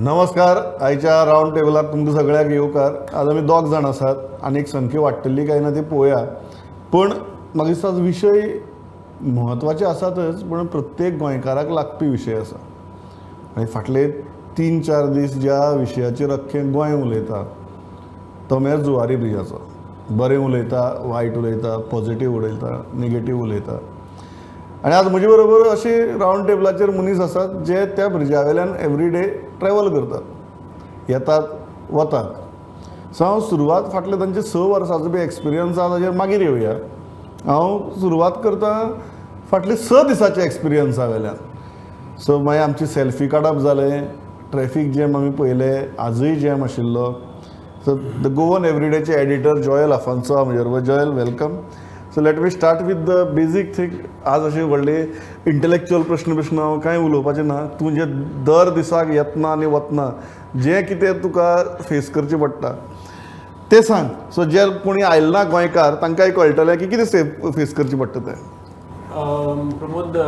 नमस्कार. आयच्या रावंड टेबलार तुमकां सगळ्यांक येवकार. आज आमी दोग जाण आसात आनी एक संख्या वाडटली काय ना ती पळोवया, पूण म्हाका दिसता आज विशय म्हत्वाचे आसातच, पूण प्रत्येक गोंयकाराक लागपी विशय आसा. आनी फाटले 3-4 दीस ज्या विशयाचेर अख्खें गोंय उलयता तो म्हळ्यार जुवारी ब्रिजाचो. बरें उलयता, वायट उलयता, पॉझिटीव उलयता, निगेटीव उलयता. आनी आज म्हजे बरोबर अशे रावंड टेबलाचेर मनीस आसात जे त्या ब्रिजा वयल्यान एवरी डे ट्रॅवल करतात, येतात वतात. सो हांव सुरवात फाटले तांचे 6 वर्सांचो बी एक्सपिरियन्स आसा ताजेर मागीर येवया. हांव सुरवात करता फाटले 6 दिसाच्या एक्सपिरियन्सा वयल्यान. सो मागीर आमची सेल्फी काडप जालें, ट्रॅफीक जॅम आमी पळयलें, आजूय जॅम आशिल्लो. सो the Goan एवरीडेचे एडिटर जॉयल आफान्सो आहा म्हजे बरोबर. Joel, welcome. So let me start with the basic thing. आज अशें व्हडले इंटलेक्चुअल प्रश्न हांव कांय उलोवपाचें ना. तूं जे दर दिसाक येतना आनी वतना जें कितें तुका फेस करचें पडटा तें सांग. सो जे कोणी आयले ना गोंयकार तांकांय कळटलें की कितें सेफ फेस करचें पडटा तें. Pramod,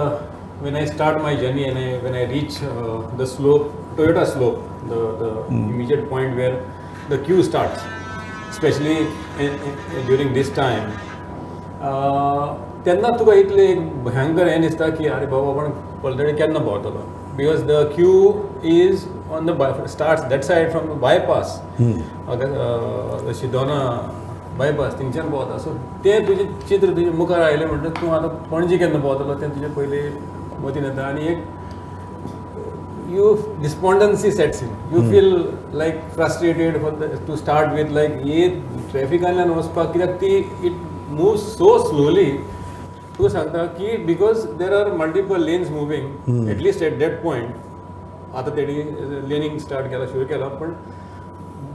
when I start my journey and when I reach the slope, Toyota slope, the immediate point where the queue starts, especially during this time, तेन्ना तुका इतलें एक भयंकर हें दिसता की अरे बाबा, आपण पलतडी केन्ना पावतलो, because the queue is on the starts that side from the bypass, Shindona bypass, थिंगच्यान पावता. सो तें तुजें चित्र तुज्या मुखार आयलें म्हणटकच तूं आतां पणजी केन्ना पावतलो तें तुजें पयलीं मतीन येता आनी एक you despondency sets in. You feel like frustrated to start with, like हे ट्रॅफिकांतल्यान वचपाक कित्याक ती it move so slowly. तुका सांगता की because there are multiple lanes moving, at least at that point. आतां तेणी लेनिंग स्टार्ट केला, सुरू केला, पण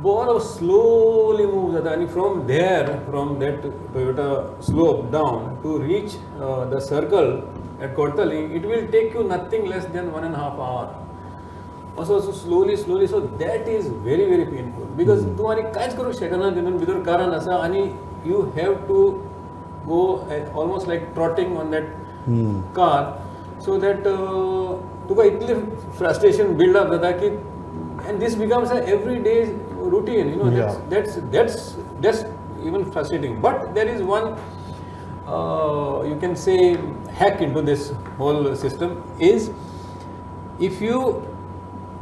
बरो स्लोली मूव जाता आनी from there, from that Toyota slope down to reach the circle at Cortalim, it will take you nothing less than one and half hour. असो असो slowly slowly. So that is very very painful because तूं आनी कांयच करूंक शकना. तितून भितर कारण आसा आनी you have to go almost like trotting on that car so that तुका इतली फ्रस्ट्रेशन बिल्ड अप जाता की and this becomes a every day routine. That's even frustrating, but there is one, you can say, hack into this whole system is if you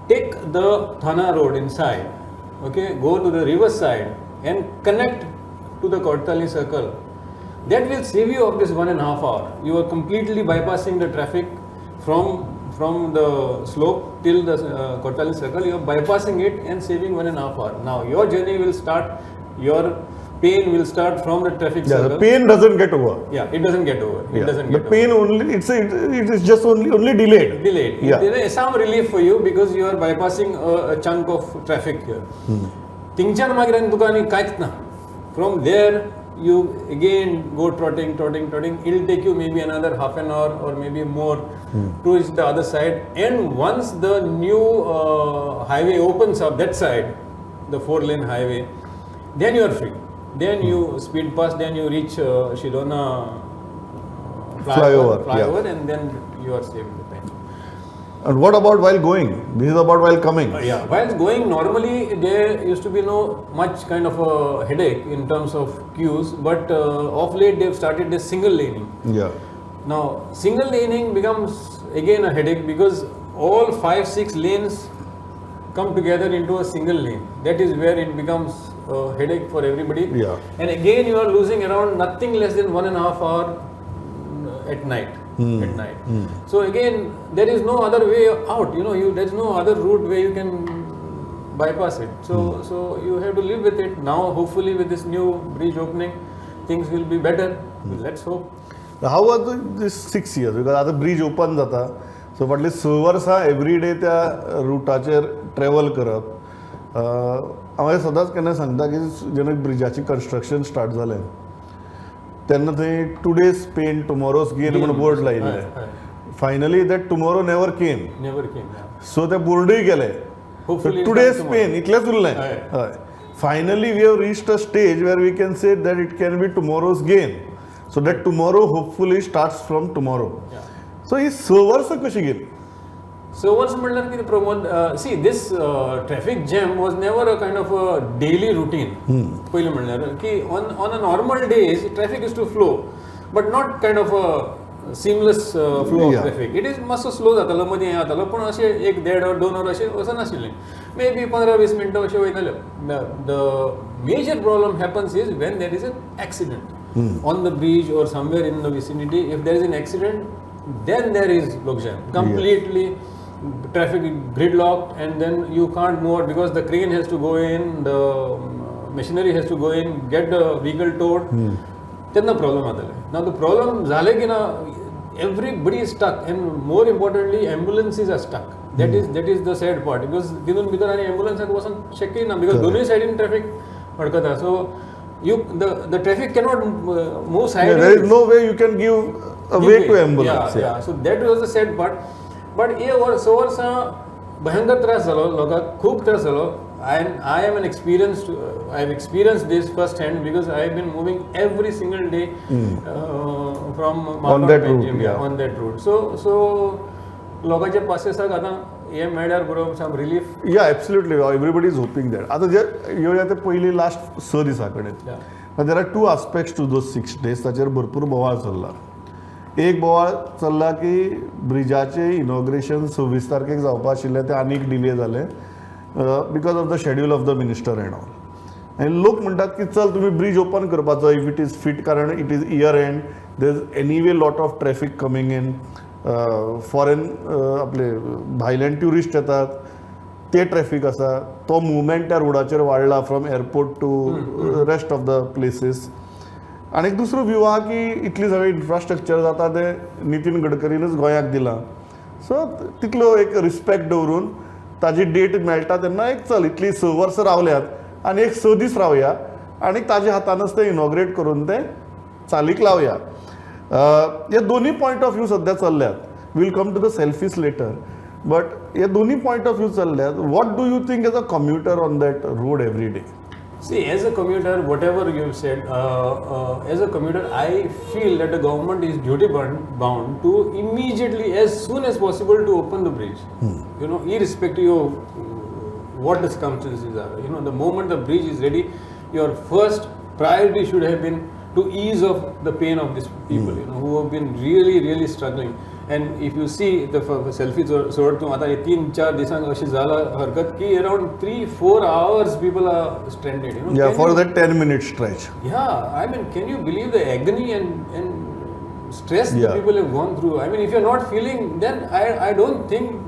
take the Thana road inside, okay, go to the river side and connect to the Cortalim circle, that will save you of this 1.5 hour. You are completely bypassing the traffic from the slope till the Cortalim circle. You are bypassing it and saving 1.5 hour. Now your journey will start, your pain will start from the traffic Yeah, the circle. Pain doesn't get over. Yeah, it doesn't get over. It doesn't The get pain over. Only it is just only delayed. Delayed. There is some relief for you because you are bypassing a chunk of traffic here. थिंगच्यान मागीर आनी तुका आनी कांयच ना. From there you again go trotting, trotting, trotting. It will take you maybe another half an hour or maybe more to reach the other side. And once the new highway opens up that side, the 4 lane highway, then you are free. Then you speed past, then you reach Shindona Flyover, yeah. Flyover, and then you are saved the time. And what about while going? This is about while coming. Yeah, while going, normally there used to be no much kind of a headache in terms of queues, but off late they've started this single laning. Now, single laning becomes again a headache because all 5, 6 lanes come together into a single lane. That is where it becomes a headache for everybody. And again, you are losing around nothing less than 1.5 hour at night. At night. So again, there is no other way out. You know, you there's no other route where you can bypass it. So you have to live with it. Now, hopefully, with this new bridge opening, things will be better. Let's hope. How was this 6 years? Because आतां bridge open जाता, so फाटलीं 6 वर्सां every day त्या रुटाचेर travel करप. हांव सदांच केन्ना सांगता की जेन्ना ब्रिजाचें कन्स्ट्रक्शन स्टार्ट जालें तेन्ना थंय "Today's pain, tomorrow's gain" म्हूण बोर्ड लायिल्ले. हय, हय. Finally that tomorrow never came. Never came. Yeah. So ते बोर्डूय गेले. Hopefully it today's comes tomorrow. Pen इतलेंच उरलें. हय. हय, finally we have reached a stage where we can say that it can be tomorrow's gain, so that tomorrow hopefully starts from tomorrow. Yeah. So ही 6 वर्सां कशी गेली? स वर्सां म्हणल्यार कितें Pramod, see, this traffic jam was never a kind of a daily routine. पयलीं म्हणल्यार की on a normal days traffic used to flow, but not kind of a seamless flow of traffic. It is मातसो slow जातालो, मदीं हें जातालो, पूण अशें एक देड वर दोन वर अशें वचनाशिल्लें, मे बी 15-20 मिनटां अशें वयताले. The major problem happens is when there is an accident on the bridge or somewhere in the vicinity. If there is an accident, then there is logjam. Completely traffic gridlocked, and then you can't move out because the crane has to go in, the machinery has to go in, get the vehicle towed. तेन्ना problem जाताले. Now the problem जालें की ना, everybody is stuck, and more importantly, ambulances are stuck. That is the sad part, because तितून भितर आनी एम्बुलन्साक वचोन शक्य ना, because दोनूय सायडीन traffic अडकता. So you the traffic cannot move side. There is no way you can give a way to ambulance. Yeah. So that was the sad part. But हे वर स वर्सां भयंकर त्रास जालो लोकांक, खूब त्रास जालो. I am an experienced I have experienced this first hand because I have been moving every single day from On that route, yeah. On that route. So लोकांच्या पासियेंसाक आतां हें मेळ्ळ्यार बरो, some relief. Yeah, absolutely, everybody is hoping that. आतां जे येवया ते पयलीं last स दिसां कडेन. There are two aspects to those 6 days. ताचेर भरपूर बोवाळ चल्ला. एक बोवाळ चल्ला की ब्रिजाचें इनॉग्रेशन 26 तारखेक जावपा आशिल्लें, तें आनीक डिले जालें because of the schedule of the minister and all. आनी लोक म्हणटात की चल तुमी ब्रीज ओपन करपाचो if it is fit, कारण it is year end, there is anyway lot of traffic coming in, foreign आपले भायल्यान ट्युरिस्ट येतात, ते ट्रॅफीक आसा, तो मुवमेंट त्या रोडाचेर वाडला from airport to rest of the places. आनी एक दुसरो व्यू आहा की इतली सगळें इन्फ्रास्ट्रक्चर जाता तें नितीन गडकरीनच गोंयाक दिलां, सो तितलो एक रिस्पेक्ट दवरून ताजी डेट मेळटा तेन्ना एक चल इतली स वर्सां रावल्यात आनी एक स दीस रावया आनी ताज्या हातानच तें इनॉग्रेट करून तें चालीक लावया. हे दोन्ही पॉयंट ऑफ व्यू सध्या चल्ल्यात. We'll come to the selfies later, but हे दोन्ही पॉयंट ऑफ व्यू चल्ल्यात. What do you think as a commuter on that road every day? See, as a commuter, whatever you've said, as a commuter, I feel that the government is duty bound to immediately, as soon as possible, to open the bridge. Irrespective of what the circumstances are. The moment the bridge is ready, your first priority should have been to ease off the pain of these people, who have been really, really struggling. And if you see the selfie सोड तूं, आतां हे तीन चार दिसांक अशें जाला हरकत की around 3-4 hours people are stranded. Yeah, for that 10 minute stretch. Yeah, I mean, can you believe the agony and stress the people have gone through? I mean, if you're not feeling, then I don't think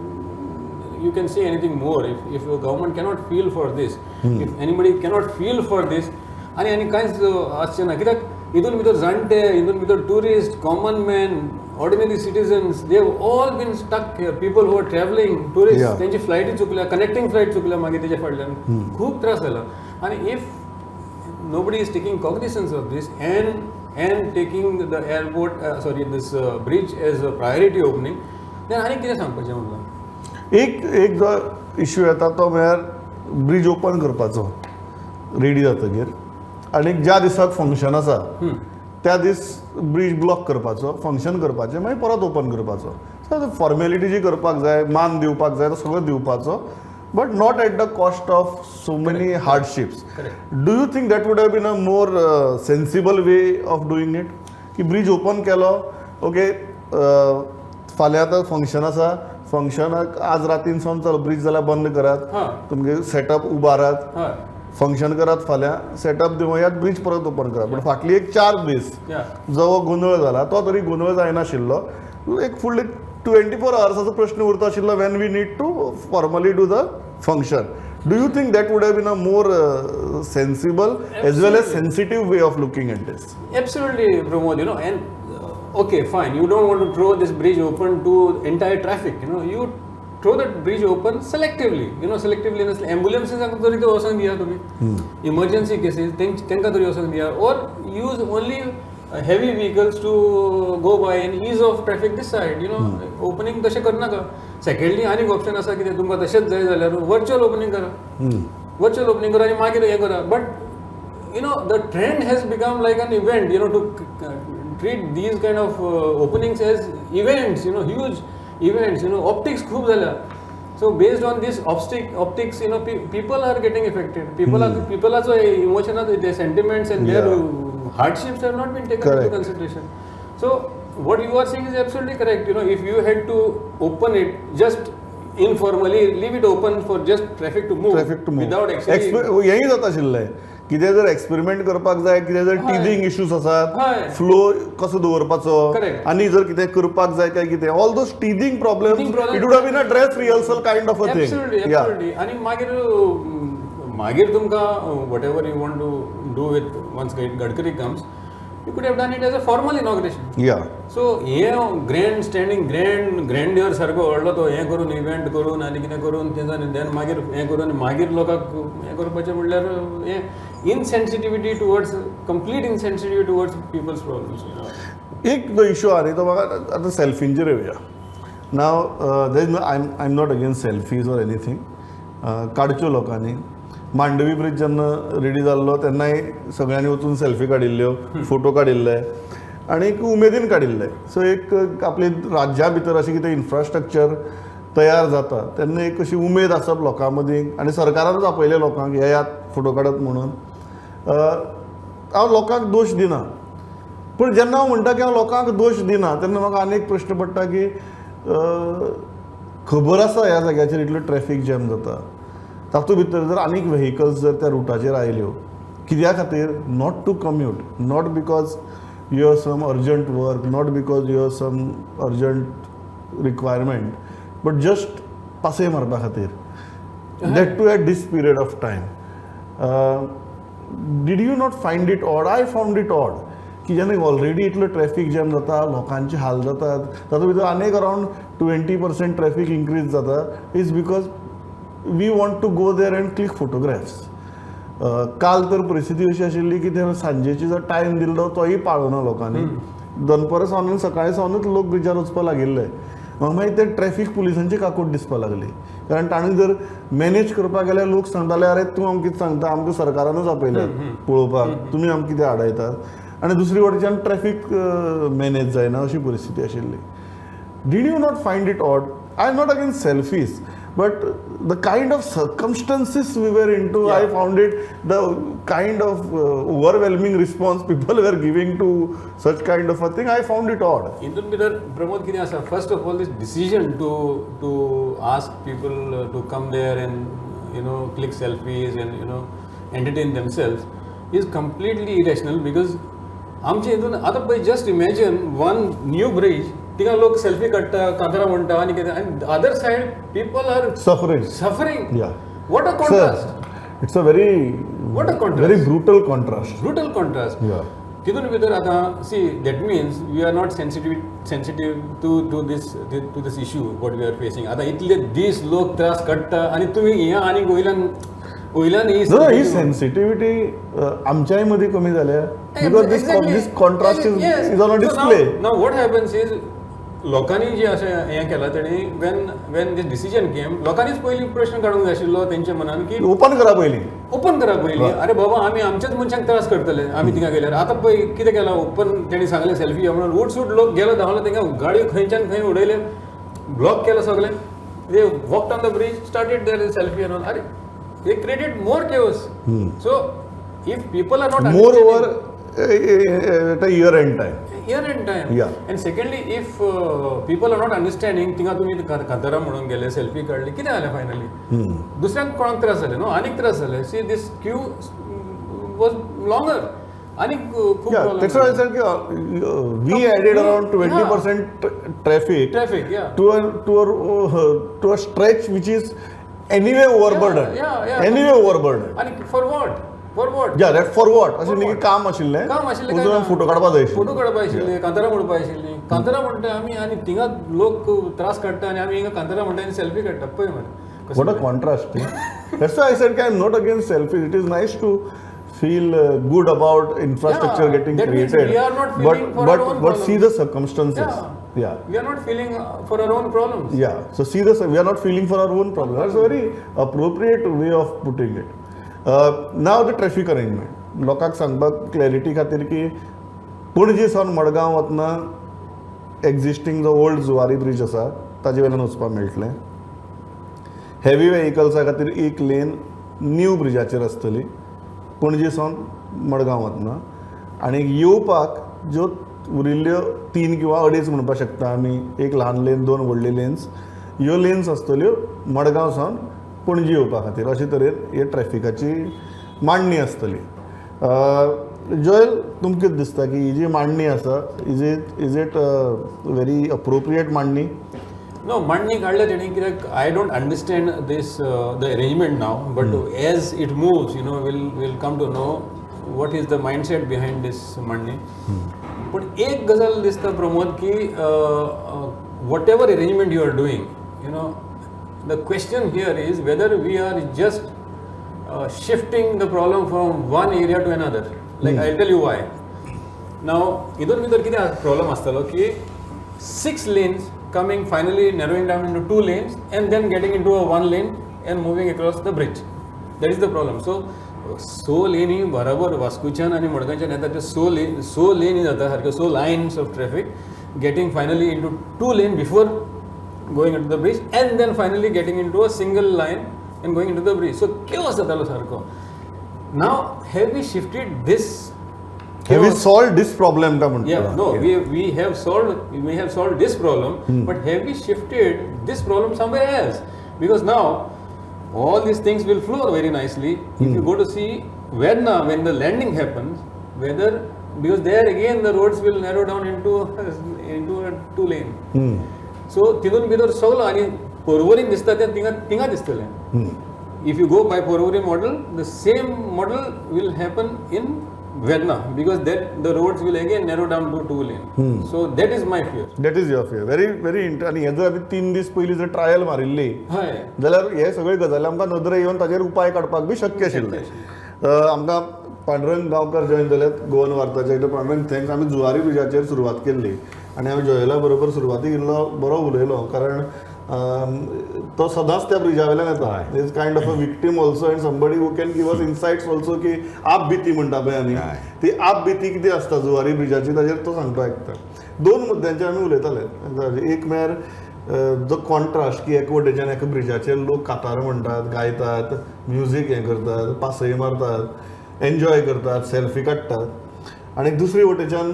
you can say anything more. If your government cannot feel for this, if anybody cannot feel for this, आनी आनी कांयच आसचें ना, कित्याक हितून भितर जाणटे, हितून भितर tourist, common man, ordinary citizens, they have all been stuck here. People who are travelling, tourist, तेंची फ्लायटी चुकल्या, कनेक्टींग फ्लायट चुकल्या, मागीर तेच्या फाटल्यान खूब त्रास जाला. आनी if nobody is taking cognizance of this and taking the airport, sorry, this bridge as a priority opening, then आनी कितें सांगपाचें उरलां? एक एक जो इश्यू येता तो म्हळ्यार ब्रीज ओपन करपाचो रेडी जातकीर आनी ज्या दिसाक फंक्शन आसा त्या दीस ब्रीज ब्लॉक करपाचो, फंक्शन करपाचें, मागीर परत ओपन करपाचो. सो फॉर्मेलिटी जी करपाक जाय, मान दिवपाक जाय, तो सगळो दिवपाचो, but not at the cost of so many hardships. Correct. Do you think that would have been a more sensible way of doing it, की ब्रीज ओपन केलो, ओके, फाल्यां आतां फंक्शन आसा, फंक्शनाक आज रातीन सावन चल ब्रीज जाल्यार बंद करात, तुमगे सेटअप उबारात, फंक्शन करात, फाल्यां सेटअप दिवयात, ब्रीज परत ओपन करात, पण फाटली एक चार दीस जो हो गोंदळ जाला तो तरी गोंदळ जायनाशिल्लो. एक फुडले 24 अवर्साचो प्रश्न उरता आशिल्लो when we need to formally do the function. Do you think that would have been a more sensible as well as sensitive way of looking at this? Absolutely, Pramod, and okay, fine, you don't want to throw this bridge open to entire traffic, you throw that bridge open selectively, selectively ambulances तरी ते वचोन दिया तुमी, emergency cases तांकां तरी वचोन दिया, or use only heavy vehicles to go by and ease off traffic this side. Opening तशें करनाका. सेकंडली आनीक ऑप्शन आसा कितें, तुमकां तशेंच जाय जाल्यार वर्च्युअल ओपनींग करा, वर्च्युअल ओपनींग करा आनी मागीर हें करा. But the trend has become like an event, to treat these kind of openings as events, huge events, optics खूब जाल्या. So based on this optics, people are getting affected. People are पिपलाचो इमोशनाचो, their sentiments and their hardships have not been taken into Correct. Consideration. So what you are saying is absolutely correct. If you had to open it just informally, leave it open for just traffic to move, traffic to move without actually हेंय जाता आशिल्लें, कितें जर experiment करपाक जाय, कितें जर टिदींग issues आसात, फ्लो कसो दवरपाचो आनी जर कितें करपाक जाय काय कितें, all those teething problem, Teething problems. It would have been a dress rehearsal kind of a thing. Absolutely. आणि मागीर मागीर तुमकां whatever you want to do with, once Gadkari comes, you could have done it as a formal inauguration. So hey grand standing, grand grandeur सारको व्हडलो तो हें करून, event करून आनी कितें करून तें, देन मागीर हें करून मागीर लोकांक हें करपाचें म्हणल्यार हें insensitivity towards, complete insensitivity towards people's problems. एक जो इशू आहा न्ही, तो म्हाका आतां सेल्फींचेर येवया. Now there is no, I am not against selfies or anything. काडच्यो लोकांनी. मांडवी ब्रिज जेन्ना रेडी जाल्लो तेन्नाय सगळ्यांनी वचून सेल्फी काडिल्ल्यो, फोटो काडिल्ले आनी एक उमेदीन काडिल्ले. सो एक आपले राज्या भितर अशें कितें इन्फ्रास्ट्रक्चर तयार जाता तेन्ना एक अशी उमेद आसप लोकां मदीं आनी सरकारानूच आपयलें लोकांक, येयात, फोटो काडात म्हणून. हांव लोकांक दोश दिना, पूण जेन्ना हांव म्हणटा की हांव लोकांक दोश दिना तेन्ना म्हाका आनी एक प्रश्न पडटा की खबर आसा ह्या जाग्याचेर इतलो ट्रॅफीक जॅम जाता, तातूंत भितर जर आनीक व्हेकल्स जर त्या रुटाचेर आयल्यो, कित्या खातीर? Not to commute, not because you have some urgent work, not because you have some urgent requirement, but just पासय मारपा खातीर, that too at this period of time. Did you not find it odd? I found it odd की जेन्ना already इतलो traffic jam जाता, लोकांचे हाल जातात, तातूंत भितर आनीक around 20% traffic increase जाता is because we want to go there and click photographs. काल तर परिस्थिती अशी आशिल्ली की ते सांजेची जो टायम दिल्लो तोय पाळना लोकांनी. दनपरां सावन आनी सकाळी सावनूच लोक ब्रिजार वचपाक लागिल्ले. मागीर ते ट्रॅफीक पुलिसांची काकूट दिसपाक लागली, कारण तांणी जर मॅनेज करपाक गेल्यार लोक सांगताले, "अरे, तूं आमकां कितें सांगता? आमकां सरकारानूच आपयले पळोवपाक, तुमी आमकां कितें आडायतात?" आनी दुसरी वटेच्यान ट्रॅफीक मॅनेज जायना अशी परिस्थिती आशिल्ली. Did you not find it odd? I am not against selfies, but the kind of circumstances we were into, I found it, the kind of overwhelming response people were giving to such kind of a thing, I found it odd. हितून भितर प्रमोद कितें आसा, first of all, this decision to ask people to come there and click selfies and entertain themselves is completely irrational, because आमचे हितून आतां पळय, just imagine one new bridge, थिंगा लोक सेल्फी काडटा, कांतारां म्हणटा आनी कितें, आनी other side people are suffering. Suffering. What a Sir, contrast. It's a very, What a contrast. Very brutal contrast. Brutal contrast. तितून भितर आतां, see, that means we are not sensitive to this issue what we are facing. आतां इतले दीस लोक त्रास काडटा आनी तुमी हें आनीक वयल्यान वयल्यान ही No, ही sensitivity आमच्याय मदीं कमी जाल्या because this this contrast is on a display. Now what happens is, लोकांनी जे अशें हें केलां तेणी, when this decision came, लोकांनीच पयलीं प्रश्न काडूंक जाय आशिल्लो तेंच्या मनान की ओपन करा पयलीं. ओपन करा पयलीं. अरे बाबा, आमी आमच्याच मनशांक त्रास करतले आमी थिंगा गेल्यार. आतां पळय कितें केलां, ओपन तेणी सांगलें सेल्फी या म्हणून, उठ सूट लोक गेलो, धांवलो, तेंका गाडयो खंयच्यान खंय उडयले, ब्लॉक केलो सगळें. They walked on the bridge, started their selfie and all. अरे, they created more chaos. So if people are not Moreover, at a year end time. Year end time. And secondly, if people are not understanding, थिंगा तुमी कांतारां म्हणून गेले, selfie काडली, कितें जालें finally? दुसऱ्यांक कोणाक त्रास जाले न्हू, आनीक त्रास जाले. See, this queue was longer, आनीक खूब Yeah, problem that's why I said की, we added around 20% traffic traffic, yeah. to a stretch which is anyway overburdened. Anyway overburdened. आनी for what? For what? Yeah, that for what? अशें For न्ही की what? काम आशिल्लें, काम आशिल्लें वचून काय ना? फोटो काडपा जाय आशिल्ले. फोटो काडपा आशिल्ले, कांतारां म्हणपा आशिल्लीं. कांतारां म्हणटा आमी आनी थिंगा लोक त्रास काडटा आनी आमी हिंगा कांतारां म्हणटा आनी सेल्फी काडटा. पळय मरे कशें. What a contrast. Eh? That's why I said I'm not against selfies. It is nice to feel good about infrastructure Yeah, getting that means created. We are not feeling but for but our own but see problems. The circumstances. Yeah. We are not feeling for our own problems. Yeah. So see this, we are not feeling for our own problem. That's a very appropriate way of putting it. Now the traffic arrangement. लोकांक सांगपाक clarity खातीर की पणजे सावन मडगांव वतना existing जो old Zuari bridge आसा ताजे वयल्यान वचपाक मेळटलें. हेवी वेहिकल्सा खातीर एक लेन न्यू ब्रिजाचेर आसतली पणजे सावन मडगांव वतना, आनी येवपाक ज्यो उरिल्ल्यो 3 किंवा 2.5 म्हणपाक शकता आमी, एक ल्हान लेन, 2 व्हडली लेन्स, ह्यो लेन्स आसतल्यो मडगांव सावन पणजी येवपा खातीर. अशे तरेन हे ट्रॅफिकाची मांडणी आसतली. जोयल, तुमकां कितें दिसता की ही जी मांडणी आसा, is it very appropriate मांडणी? नो, मांडणी काडल्या तेणी कित्याक I don't understand this the arrangement now, but as it moves we'll come to know what is the mindset behind this मांडणी. पूण एक गजाल दिसता प्रमोद की whatever arrangement you are doing, the question here is whether we are just shifting the problem from one area to another. Like, I'll tell you why. Now, हितून भितर कितें problem आसतलो की 6 lanes coming finally narrowing down into 2 lanes and then getting into a 1 lane and moving across the bridge. That is the problem. So, so लेनी बराबर वास्कोच्यान आनी मडगांवच्यान येता ते सो लेनी जाता सारक्यो, so lines of traffic getting finally into 2 lane before going into the bridge and then finally getting into a single line and going into the bridge. So chaos जातालो सारको. Now have we shifted this? Have we solved this problem का म्हणटा? Yeah, no, we have solved, we have solved this problem, but have we shifted this problem somewhere else? Because now all these things will flow very nicely. If you go to see Verna, when the landing happens, whether, because there again the roads will narrow down into a 2 lane. So तितून भितर सगलो आनी पोरवरीन दिसता तें थिंगा थिंगा दिसतलें. If you go by Porvorim model, the same model will happen in Verna, because that the roads will again narrow down to 2 lane. So that is my fear. That is your fear. Very very आनी हे जर आमी 3 दीस पयलीं जर trial मारिल्ली हय जाल्यार हे सगळे गजाली आमकां नदरे येवन ताजेर उपाय काडपाक बी शक्य आशिल्लें. आमकां पांडुरंग गांवकर जॉयन जाल्यात गोवन वार्ताचे. पांडुरंग, thanks. आमी जुवारी ब्रिजाचेर सुरवात केल्ली आनी हांवें जोयला बरोबर सुरवातीक इल्लो बरो उलयलो, कारण तो सदांच त्या ब्रिजा वयल्यान येता. Is kind of a victim also and somebody who can give us insights also की आप बिती म्हणटा पळय आमी, ती आप बिती कितें आसता जुवारी ब्रिजाची ताजेर तो सांगता आयकता. 2 मुद्द्यांचेर आमी उलयताले. एक म्हळ्यार जो कॉन्ट्रास्ट की एक वटेच्यान एका ब्रिजाचेर लोक कातार म्हणटात, गायतात, म्युजीक हें करतात, पासय मारतात, एन्जॉय करतात, सेल्फी काडटात, आनी दुसरे वटेच्यान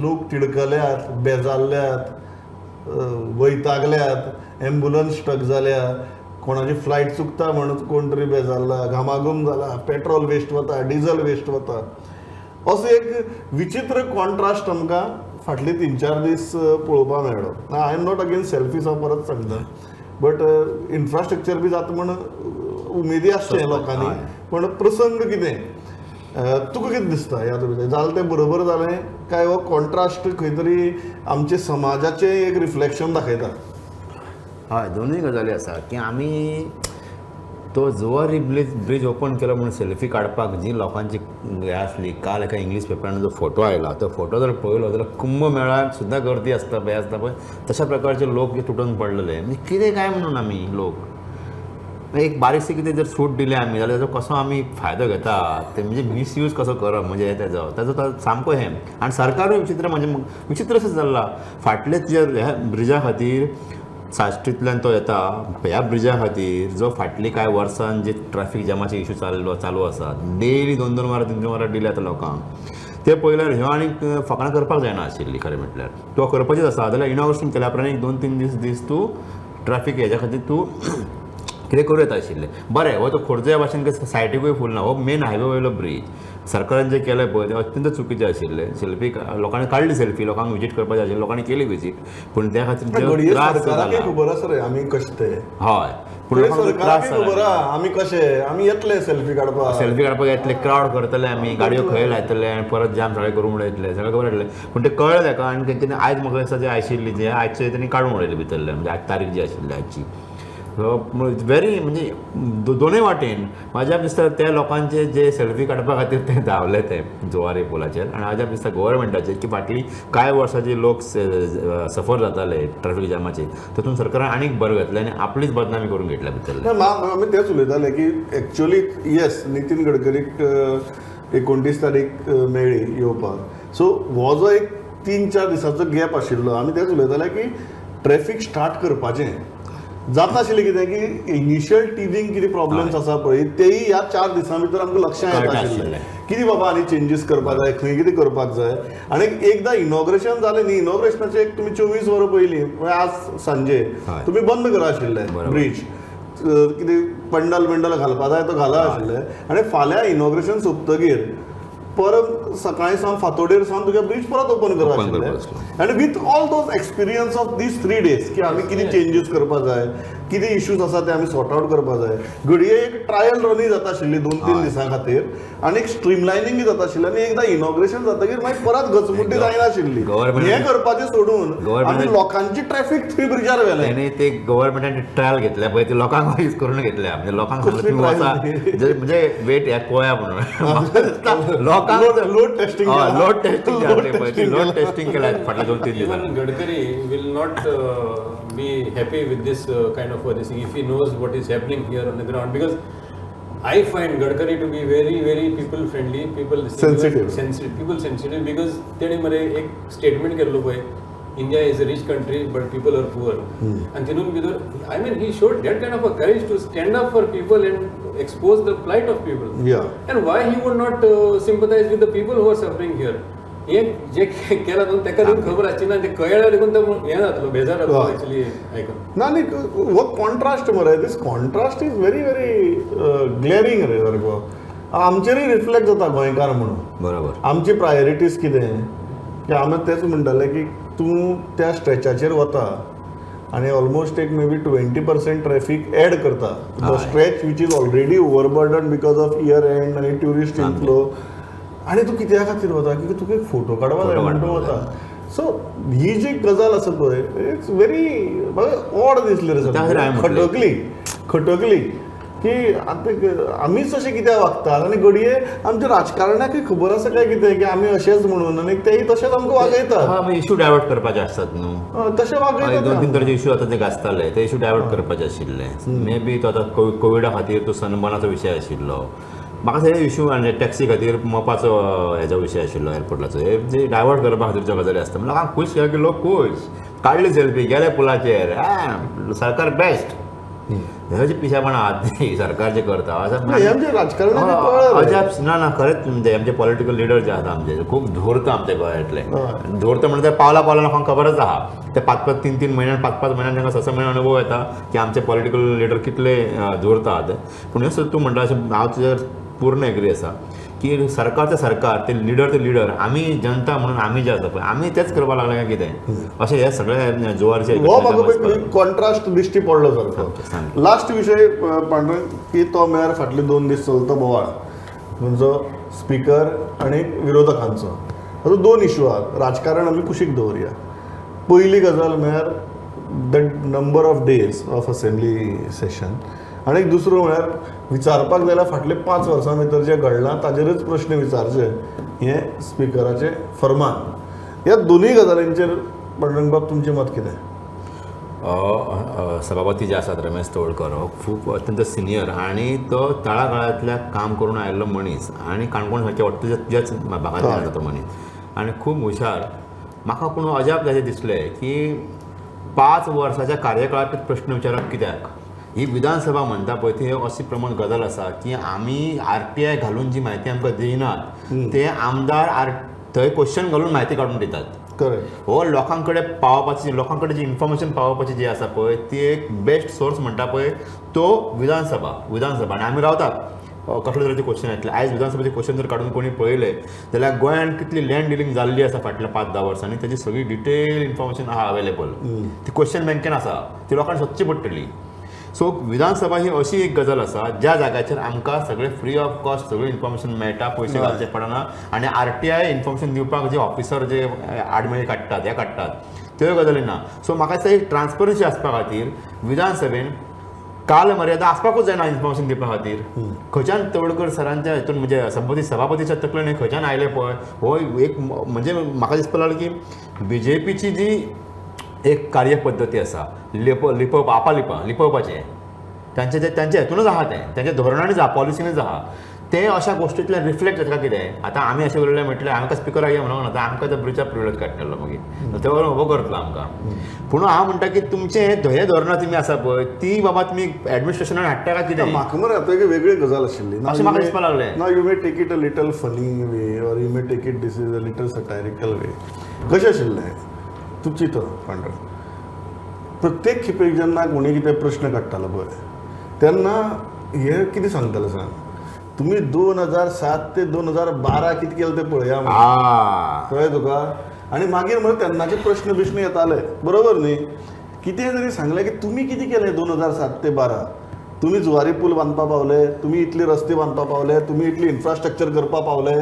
लोक तिडकल्यात, बेजारल्यात, वैतागल्यात, एम्बुलन्स स्टक जाल्या, कोणाची फ्लायट चुकता म्हणून कोण तरी बेजारला, घामाघूम जाला, पेट्रोल वेस्ट वता, डिझल वेस्ट वता. असो एक विचित्र कॉन्ट्रास्ट आमकां फाटले 3-4 दीस पळोवपाक मेळ्ळो. I am not against selfies, हांव परत सांगता, बट इन्फ्रास्ट्रक्चर बी जाता म्हण उमेदी आसचें लोकांनी, पण प्रसंग कितें, तुका कितें दिसता ह्या तुजें जालें तें बरोबर जालें काय हो कॉन्ट्रास्ट खंय तरी आमचे समाजाचें एक रिफ्लेक्शन दाखयता? हय, दोनूय गजाली आसा की आमी तो जुवारी ब्रिज ओपन केलो म्हणून सेल्फी काडपाक जी लोकांची हें आसली. काल एका इंग्लीश पेपरान जो फोटो आयला तो फोटो जर पळयलो जाल्यार कुंभ मेळ्याक सुद्दां गर्दी आसता पळय आसता पळय तशा प्रकारचे लोक जे तुटून पडलेले. म्हणजे कितें काय म्हणून आमी लोक एक बारीकशी कितें जर सूट दिली आमी जाल्यार ताजो कसो आमी फायदो घेता ते म्हणजे मिसयूज कसो करप म्हणजे तेजो ताजो तो सामको हें. आनी सरकारूय विचित्र म्हणजे विचित्र अशें चल्लां. फाटले तुज्या ह्या ब्रिजा खातीर साश्टींतल्यान तो येता, ह्या ब्रिजा खातीर जो फाटली कांय वर्सान जे ट्रॅफिक जॅमाचे इशू चालू आसा, डेली 2-2 वरां 3-3 वरां डिले जाता लोकांक, ते पळयल्यार ह्यो आनीक फकाणां करपाक जायना आशिल्ली. खरें म्हटल्यार तो करपाचीच आसा जाल्यार इनॉग्रेशन केल्या उपरांत एक 2-3 दीस तूं ट्रॅफिक हेज्या खातीर तूं कितें करूं येता आशिल्लें. बरें, हो तो खोर्जुया भाशेन सायडीकूय फूल ना, हो मेन हायवे वयलो ब्रीज. सरकारान जें केलें पळय तें अत्यंत चुकीचें आशिल्लें. सेल्फी लोकांनी काडली, सेल्फी लोकांक विजीट करपाचें आशिल्लें, लोकांनी केली विजीट, पूण त्या खातीर त्रास सरकाराकय खबर आसा रे आमी कशें ते. हय, पूण लोकांक त्रास खबर आहा आमी कशे, आमी येतले सेल्फी काडपाक, सेल्फी काडपाक येतले, क्रावड करतले, आमी गाडयो खंय लायतले आनी परत जाम सगळें करून उडयतले, सगळें खबर आसलें. पूण तें कळ्ळें ताका आनी तेंच्यांनी आयज म्हाका दिसता जे आशिल्ली जे आयचे तेणी काडून उडयले भितरले, म्हणजे आयज तारीख जी आशिल्ली आयची. सो व्हेरी म्हणजे दोनूय वाटेन म्हाज्या दिसता त्या लोकांचे जे सेल्फी काडपा खातीर ते धांवले ते जुवारी पुलाचेर, आनी म्हाज्या दिसता गव्हर्मेंटाचेर की फाटली कांय वर्सां जे लोक सफर जाताले ट्रॅफिक जॅमाचेर तातूंत सरकारान आनीक बरें घातलें आनी आपलीच बदनामी करून घेतल्या भितरले. आमी तेंच उलयताले की एक्चुअली येस नितीन गडकरीक 29 तारीख मेळ्ळी येवपाक, सो हो जो एक 3-4 दिसांचो गॅप आशिल्लो, आमी तेंच उलयताले की ट्रॅफिक स्टार्ट करपाचें जाता आशिल्लें कितें की इनिशियल टिथींग कितें प्रॉब्लम्स आसा पळय तेय ह्या 4 दिसां भितर आमकां लक्षांत येता कळटा आशिल्लें आशिल्लें. कितें बाबा आनी चेंजीस करपाक जाय, खंय कितें करपाक जाय. आनी एकदां इनॉग्रेशन जालें न्ही, इनॉग्रेशनाचे एक तुमी 24 वरां पयलीं म्हळ्यार आज सांजे तुमी बंद करा आशिल्ले ब्रिज, कितें पंडल बिंडल घालपा जाय तो घाला आशिल्ले. आनी फाल्यां इनॉग्रेशन सोंपतगीर परत सकाळी सावन फांतोडेर सावन तुगे ब्रिज परत ओपन करा Open आशिल्ले. करपा. आनी with all those experience of these 3 days की आमी कितें चेंजीस करपा जाय, कितें इश्यूज आसा ते आमी सॉर्ट आवट करपा जाय. घडये एक ट्रायल रनूय जाता आशिल्ली 2-3 दिसां खातीर आनी एक स्ट्रीमलायनींगय जाता आशिल्लें. आनी एकदां इनॉग्रेशन जातकीर मागीर परत गचमुड्डी जायनाशिल्ली. हें करपाचें सोडून आमी लोकांची ट्रॅफीक थंय ब्रिजार व्हेलें. तेणी ते गव्हर्मेंटान ट्रायल घेतल्या पळय, ते लोकांक यूज करून घेतल्या. म्हणजे लोकांक सांगलें तुमी वचा, म्हणजे वेट ह्या पळया म्हणून लोकांक load testing load testing load testing केला फाटल्या 2-3 दिसांनी. Even Gadkari will not be happy with this kind of this thing if he knows what is happening here on the ground, because I find Gadkari to be very very people friendly, people sensitive, sensitive, people sensitive, because तेणे मरे एक statement केल्लो पळय, India is a rich country but people are poor. आनी तितून भितर I mean he showed that kind of a courage to stand up for people and expose the plight of people. And why he would not sympathise with the people who are suffering here. हे जे केलां न्हू तेका देखून खबर आसची ना, ते कळ्ळ्यार देखून तो हें जातलो, बेजार जातलो एक्चुअली आयकून. ना न्ही, हो कॉन्ट्रास्ट मरे, this contrast is very very glaring रे सारको. आमचेरूय रिफ्लेक्ट जाता गोंयकार म्हणून. बरोबर. आमची प्रायोरिटीज कितें की आमी तेच म्हणटाले की तूं त्या स्ट्रेचाचेर वता आनी ऑलमोस्ट एक may be 20% traffic add करता, the stretch which is already overburden because of year end आनी ट्युरिस्ट इनफ्लो. आनी तूं कित्या खातीर वता की तुका एक फोटो काडपा जाय म्हणून तूं वता. सो ही जी गजाल आसा पळय, it's very म्हाका ऑड दिसली रे, खटकली खटकली की आतां आमीच अशें कित्याक वागतात. आनी घडये आमच्या राजकारणाकय खबर आसा काय कितें की आमी अशेंच म्हणून आनी तेय तशेंच आमकां वागयतात. इशू डायवर्ट करपाचे आसतात न्हू, तशें वागयतात. 2-3 तरेचे इशू आतां ते गाजताले, ते इशू डायवर्ट करपाचे आशिल्ले. मे बी तो आतां कोविडा खातीर तो सनबर्नाचो विशय आशिल्लो, म्हाका सगळे इशू आनी टॅक्सी खातीर मोपाचो हेजो विशय आशिल्लो एअरपोर्टाचो, हे जे डायवर्ट करपा खातीर ज्यो गजाली आसता. लोकांक खूश केलो की लोक खूश, काडली सेल्फी, गेले पुलाचेर, सरकार बेस्ट. हे जे पिशेपणां आहात न्ही सरकार जे करता अजाप ना. ना खरेंच म्हणजे आमचे पॉलिटिकल लिडर जे आसा आमचे खूब धूर्त आमच्या गोंयांतले, धूर्त म्हणजे पावला पावला लोकांक खबरच आहा. ते 5-5, 3-3 म्हयन्यान, 5-5 म्हयन्यान तांकां 6-6 म्हयने अनुभव येता की आमचे पॉलिटिकल लिडर कितले धूर्त आहात. पूण हें सुद्दां तूं म्हणटा अशें हांव तुजेर पूर्ण एग्री आसा की सरकार ते सरकार, ते लिडर ते लिडर, आमी जनता म्हणून आमी जे आसा पळय आमी तेच करपाक लागले काय कितें अशें हे सगळे जुवारचे हो म्हाका कॉन्ट्रास्ट दिश्टी पडलो सारको. लास्ट विशय पांडुरंग की तो म्हळ्यार फाटले 2 दीस चलता बोवाळ तुमचो स्पिकर आनी विरोधकांचो. आतां 2 इशू आहात, राजकारण आमी कुशीक दवरया. पयली गजाल म्हळ्यार the number of days of assembly session, आनी एक दुसरो म्हळ्यार विचारपाक जाल्यार फाटले 5 वर्सां भितर जें घडलां ताजेरच प्रश्न विचारचे हें स्पिकराचें फर्मान. ह्या दोनूय गजालींचेर पांडुरंगबाब तुमचें मत कितें? सभापती जे आसात रमेश तवडकर हो खूब अत्यंत सिनियर आनी तो तळागाळांतल्या काम करून आयिल्लो मनीस आनी काणकोण सारक्या वाटत तुज्याच भागांतल्यान येता तो मनीस आनी खूब हुशार. म्हाका पूण अजाप जाशें दिसलें की 5 वर्साच्या कार्यकाळांत प्रश्न विचारप कित्याक? ही विधानसभा म्हणटा पळय ती अशी प्रमाण गजाल आसा की आमी RTI घालून जी म्हायती आमकां दिनात ते आमदार थंय क्वेश्चन घालून म्हायती काडून दितात. करेक्ट. हो लोकां कडेन पावोवपाची, लोकां कडेन जी इन्फॉर्मेशन पावोवपाची जी आसा पळय ती एक बेस्ट सोर्स म्हणटा पळय तो विधानसभा. विधानसभा आनी आमी रावतात कसले तरेचे क्वेश्चन येतले. आयज विधानसभेचे क्वेश्चन जर काडून कोणी पळयले जाल्यार गोंयांत कितली लँड डिलींग जाल्ली आसा फाटल्या 5-10 वर्सांनी तेजी सगळी डिटेल इन्फॉर्मेशन आहा अवेलेबल. ती क्वेश्चन बँकेन आसा, ती लोकांक सोदची पडटली. सो विधानसभा ही अशी एक गजाल आसा ज्या जाग्याचेर आमकां सगळें फ्री ऑफ कॉस्ट सगळें इन्फॉर्मेशन मेळटा, पयशे घालचे पडना आनी RTI information दिवपाक जे ऑफिसर जे आडमेळी काडटात हे काडटात त्यो गजाली ना. सो म्हाका दिसता एक ट्रान्सपरन्सी आसपा खातीर विधानसभेन काल मर्यादा आसपाकूच जायना इन्फॉर्मेशन दिवपा खातीर. खंयच्यान तवडकर सरांच्या हितून म्हणजे सभापतीच्या तकलेन खंयच्यान आयलें पळय हो एक म्हणजे म्हाका दिसपाक लागलें की BJPची जी एक कार्यपद्दती आसा लिपोवप आपा लिपोवपाचें तांचे तांचे हेतूनच आहा, तें तांच्या धोरणांनीच आहा, पॉलिसीनच आहा. ते अशा गोष्टींतल्यान रिफ्लेक्ट जाता कितें. आतां आमी अशें उलयले म्हटल्यार आमकां स्पिकराक ये म्हणूंक ना, आतां आमकां तो ब्रिजा प्रिविलेज काडटलो मागीर ते वयर उबो करतलो आमकां. पूण हांव म्हणटा की तुमचें हें धोरणां तुमी आसा पळय ती बाबा तुमी एडमिनिस्ट्रेशनान हाडटा काय कितें. म्हाका मरे आतां एक वेगळी गजाल आशिल्ली. अशें म्हाका दिसपाक लागलें. ना, you may take it a little funny way or you may take it this is a little satirical way. कशें आशिल्लें तूं चिंत पांडुरंग, प्रत्येक खेपेक जेन्ना कोणी कितें प्रश्न काडटालो पळय तेन्ना हे कितें सांगताले सांग, तुमी 2007 ते 2012 कितें केलें तें पळया म्हणून. कळ्ळें तुका. आनी मागीर मरे तेन्नाचे प्रश्न बिश्न येताले बरोबर न्ही. कितें तरी सांगलें की तुमी कितें केलें 2007 ते 12, तुमी जुवारी पूल बांदपा पावले, तुमी इतले रस्ते बांदपा पावले, तुमी इतली इन्फ्रास्ट्रक्चर करपा पावले.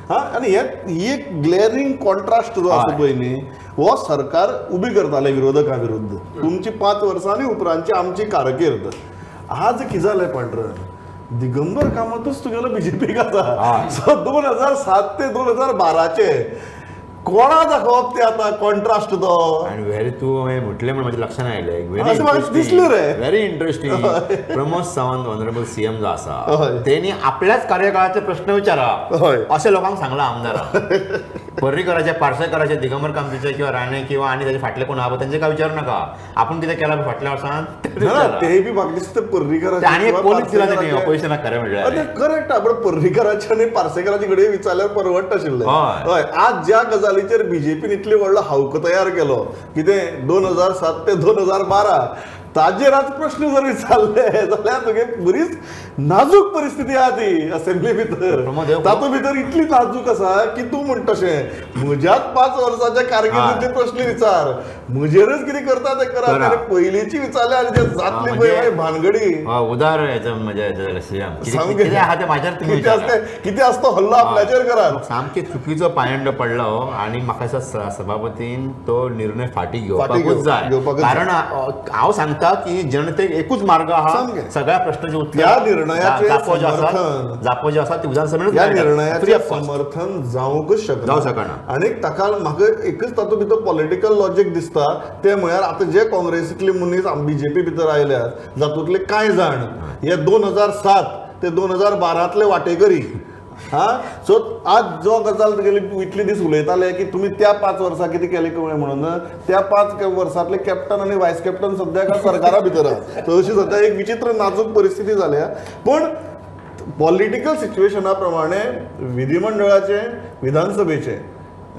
हा, आनी हे ही एक ग्लेरींग कॉन्ट्रास्ट जो आसा पळय न्ही, हो सरकार उबी करताले विरोधका विरुद्ध. तुमची 5 वर्सां आनी उपरांतची आमची कारकीर्द. आज कितें जालें पांडुरंग, दिगंबर कामतूच तुगेलो बीजेपीक आसा. सो 2007 ते 2012 कोणा दाखोवप ते आतां कॉन्ट्रास्ट तो. आनी व्हेरी तूं म्हटलें म्हण म्हज्या लक्षान आयलें, अशें म्हाका दिसलें रे. Very interesting. Pramod Sawant honourable CM जो आसा तेणी आपल्याच कार्यकाळाचे प्रश्न विचारा अशें लोकांक सांगलां आमदारांक. पर्रीकराचे, पार्सेकराचे, दिगंबर कामतीचे किंवा राणे किंवा आनी ताचे फाटले कोण आहा तेंचे काय विचारू नका, आपूण कितें केलां फाटल्या वर्सान ते बी म्हाका दिसता पर्रीकराचे आनी एक पोलीस दिला तेणी ऑपोजिशनाक. खरें म्हणल्यार करेक्ट, आपण पर्रीकराचे आनी पार्सेकराचे कडेन विचारल्यार परवडटा आशिल्लें. हय, आज ज्या गजालीचेर बीजेपीन इतली व्हडलो हावको तयार केलो कितें 2007 ते 2012 ताजेर आज प्रश्न जर विचारले जाल्यार तुगे बरीच नाजूक परिस्थिती आहा ती असेंब्ली भितर. तातूंत भितर इतली नाजूक आसा की तूं म्हणटा तशें म्हज्याच 5 वर्साच्या कारकिर्दींतले प्रश्न विचार, म्हजेरच कितें करता तें करा. पयलींची विचारले आनी ते जातली पळय भानगडी उदार कितें आसता हल्लो आपल्याचेर करात. सामकी चुकीचो पायंडो पडलो आनी म्हाका दिसता सभापतीन तो निर्णय फाटीं घेवपाकूच जाय. कारण हांव सांगता की जनतेक एकूच मार्ग आहा सगळ्या प्रश्नाचे उत्तर. ह्या निर्णयाचें जापो ज्यो आसा ती विधानसभेनूच ह्या निर्णयाचें समर्थन जावंकच शकना, जावं शकना. आनी ताका म्हाका एकच तातूंत भितर पॉलिटिकल लॉजीक दिसता तें म्हळ्यार आतां जे काँग्रेसींतले मनीस बीजेपी भितर आयल्यात जातूंतले कांय जाण हे 2007 ते 2012 वाटेकरी. हा, सो आज जो गजाल तुगेली इतले दीस उलयताले की तुमी त्या 5 वर्सां कितें केलें कळ्ळें म्हणून, त्या 5 वर्सांतले कॅप्टन आनी वायस कॅप्टन सद्याक सरकारा भितर आसा. सो अशी सद्या एक विचित्र नाजूक परिस्थिती जाल्या. पूण पॉलिटिकल सिच्युएशना प्रमाणे विधिमंडळाचे विधानसभेचे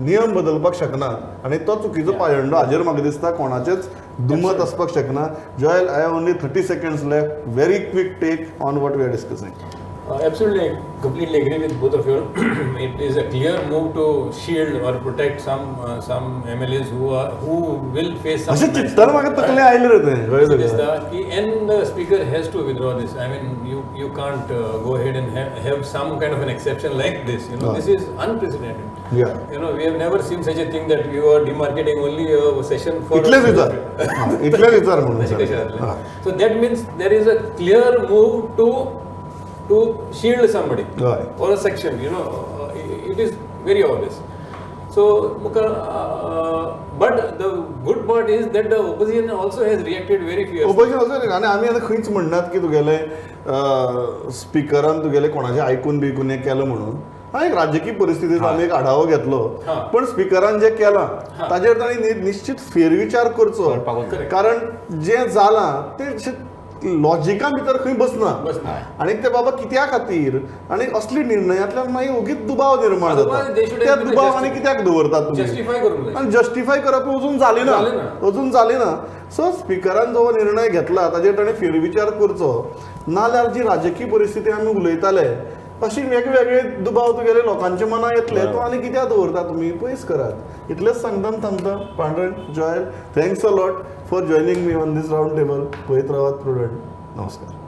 नियम बदलपाक शकना आनी तो चुकीचो पायंडो हाजेर म्हाका दिसता कोणाचेच दुमत आसपाक शकना. Joel, I have only 30 seconds left. Very quick take on what we are discussing. Absolutely, I completely agree with both of you. It is a clear move to shield or protect some MLAs who will face some. अशें चिंततना म्हाका तकले आयले रे तें. दिसता की and the speaker has to withdraw this. I mean, you can't go ahead and have some kind of an exception like this. You know, this is unprecedented. Yeah. You know, we have never seen such a thing that you are demarcating only a session for. इतलेच विचार, इतलेच विचार म्हणून. So that means there is a clear move to shield somebody or a section, you know, it is very obvious. So, but the good part is that the opposition also has reacted very fiercely. Opposition also, आनी आमी आतां खंयच म्हणनात की तुगेले स्पिकरान तुगेले कोणाचें आयकून बिकून हें केलें म्हणून. हा, एक राजकीय परिस्थितीचो आमी एक आढावो घेतलो, पण स्पिकरान जें केलां ताजेर तांणी निश्चित फेरविचार करचो, कारण जें जालां तें लॉजिका भितर खंय बसना. आनी ते बाबा कित्या खातीर आनी असली निर्णयांतल्यान मागीर ओगीच दुबाव निर्माण जाता. त्या दुबाव आनी कित्याक दवरतात तुमी, आनी जस्टिफाय करप अजून जाली ना, अजून जाली ना. सो स्पिकरान जो निर्णय घेतला ताजेर ताणें फेरविचार करचो, नाल्यार जी राजकीय परिस्थिती आमी उलयताले अशी वेगवेगळे दुबाव तुगेले लोकांच्या मनां येतले, तो आनी कित्याक दवरता तुमी, पयस करात. इतलेंच सांगता थांबता. Pandurang, Joel, thanks a lot for joining me on this round table. पळयत रावात प्रुडंट. नमस्कार.